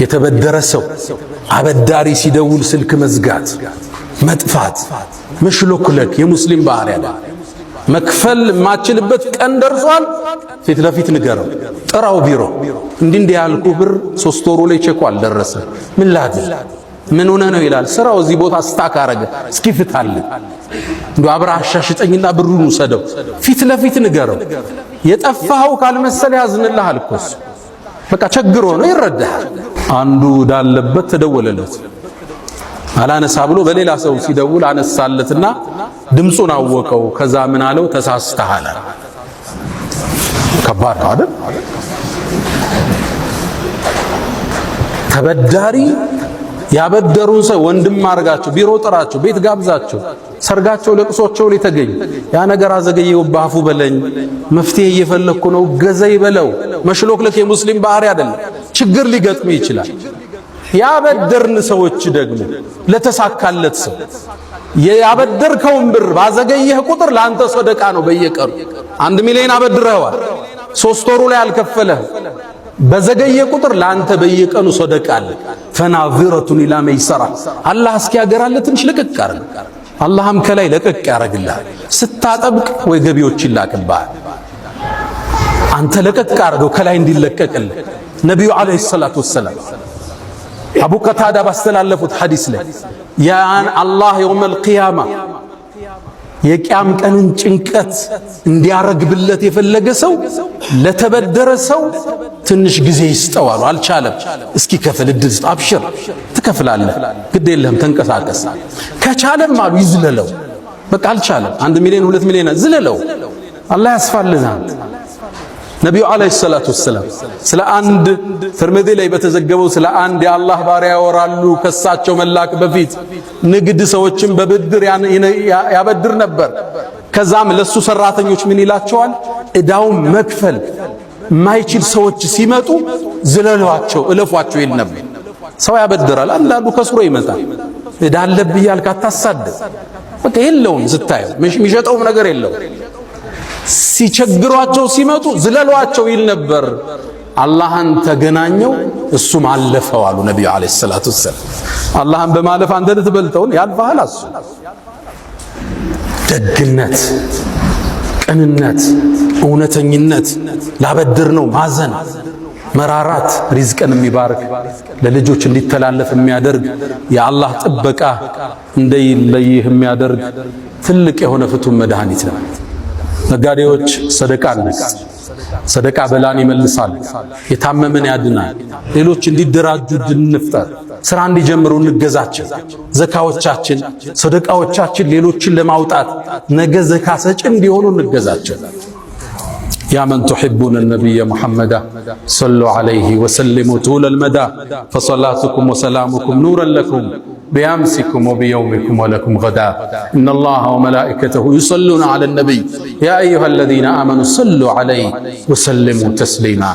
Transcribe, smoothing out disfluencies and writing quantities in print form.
የተበደረ ሰው አበዳሪ ሲደውል ስልክ መዝጋት፣ መጥፋት፣ መሽሎክለክ የሙስሊም ባህሪ ያለ። መክፈል የማችልበት ቀን ደርሷል። ፊት ለፊት ንገረው፣ ጥራው ቢሮ፣ እንዲህ እንዲህ ያልኩ ብር 3 ወሩ ላይ ቼኩ አልደረሰ፣ ምን ላድርግ? ምን ሆነ ነው ይላል። ስራው እዚህ ቦታ stuck አረገ፣ እስኪ ፍታልን፣ እንዲሁ አብረህ አሻሽጠኝና ብሩን ውሰደው። ፊት ለፊት ንገረው። የጠፋኸው ካልመሰለ ያዝንልሃል እኮ እሱ። በቃ ቸግሮ ነው፣ ይረዳሃል። አንዱ ዳለበት ተደወለለት፣ አላነሳ ብሎ በሌላ ሰው ሲደውል አነሳለትና ድምፁን አወቀው። ከዛ ምን አለው? ተሳስተሃል። ከባድ ነው አይደል? ተበዳሪ ያበደሩን ሰው ወንድም አርጋቸው፣ ቢሮ ጥራቸው፣ ቤት ጋብዛቸው፣ ሰርጋቸው፣ ለቅሶቸው ላይ ተገኝ። ያ ነገር አዘገየው ባፉ በለኝ፣ መፍትሄ እየፈለኩ ነው፣ ገዘይ በለው። መሽሎክለክ የሙስሊም ባህሪ አይደለም። ችግር ሊገጥም ይችላል። ያበደርን ሰዎች ደግሞ ለተሳካለት ሰው ያበደርከውን ብር ባዘገየህ ቁጥር ለአንተ ሰደቃ ነው። በየቀኑ 1 ሚሊዮን አበድረኸዋል፣ 3 ወሩ ላይ አልከፈለህ። በዘገየ ቁጥር ለአንተ በየቀኑ ሰደቃ አለ። فناظرة إلى ميسرة አላህ እስኪያገራልህ ትንሽ ለቀቅ አርግ። አላህም ከላይ ለቀቅ ያደርግልሃል። ስታጠብቅ ወይ ገቢዎች ይላክብሃል። አንተ ለቀቅ አርገው ከላይ እንዲለቀቅልህ። ነቢዩ عليه الصلاة والسلام አቡ ቀታዳ ባስተላለፉት ሐዲስ ላይ ያን አላህ يوم القيامة የቅያም ቀንን ጭንቀት እንዲያረግብለት የፈለገ ሰው ለተበደረ ሰው ትንሽ ጊዜ ይስጠው አሉ። አልቻለም። እስኪ ከፍል እድል ስጥ፣ አብሽር ትከፍላለህ፣ ግድ የለህም ተንቀሳቀስ። ከቻለም አሉ ይዝለለው። በቃ አልቻለም፣ 1 ሚሊዮን 2 ሚሊዮን ዝለለው፣ አላህ ያስፋልናል። ነቢዩ عليه الصلاة والسلام ስለ አንድ ትርሚዚ ላይ በተዘገበው ስለ አንድ የአላህ ባሪያ ያወራሉ። ከሳቸው መላክ በፊት ንግድ ሰዎችን በብድር ያበድር ነበር። ከዛም ለሱ ሰራተኞች ምን ይላቸዋል? እዳውን መክፈል የማይችል ሰዎች ሲመጡ ዝለሏቸው፣ እለፏቸው ይል ነበር። ሰው ያበድራል። አንዳንዱ ከስሮ ይመጣል። እዳ አለብህ እያልክ አታሳድድ። በቃ የለውም፣ ስታየው የሚሸጠውም ነገር የለውም። ሲቸግሯቸው ሲመጡ ዝለሏቸው ይል ነበር። አላህን ተገናኘው እሱም አለፈው አሉ ነቢዩ عليه الصلاة والسلام። አላህን በማለፍ አንተ ልትበልጠውን ያልፈሃል። እሱ ደግነት፣ ቅንነት፣ እውነተኝነት፣ ላበድር ነው ማዘን፣ መራራት፣ ሪዝቅን የሚባርክ ለልጆች እንዲተላለፍ የሚያደርግ የአላህ ጥበቃ እንደይለይህ የሚያደርግ ትልቅ የሆነ ፍቱን መድኃኒት ነው። ነጋዴዎች ሰደቃ እንስጥ። ሰደቃ በላን ይመልሳል፣ የታመመን ያድናል። ሌሎች እንዲደራጁ እንፍጠር፣ ስራ እንዲጀምሩ እንገዛቸው። ዘካዎቻችን፣ ሰደቃዎቻችን ሌሎችን ለማውጣት ነገ ዘካ ሰጭ እንዲሆኑ እንገዛቸው። يا من تحبون النبي محمدا صلوا عليه وسلموا طول المدى فصلاتكم وسلامكم نورا لكم بأمسكم وبيومكم ولكم غدا إن الله وملائكته يصلون على النبي يا أيها الذين آمنوا صلوا عليه وسلموا تسليما.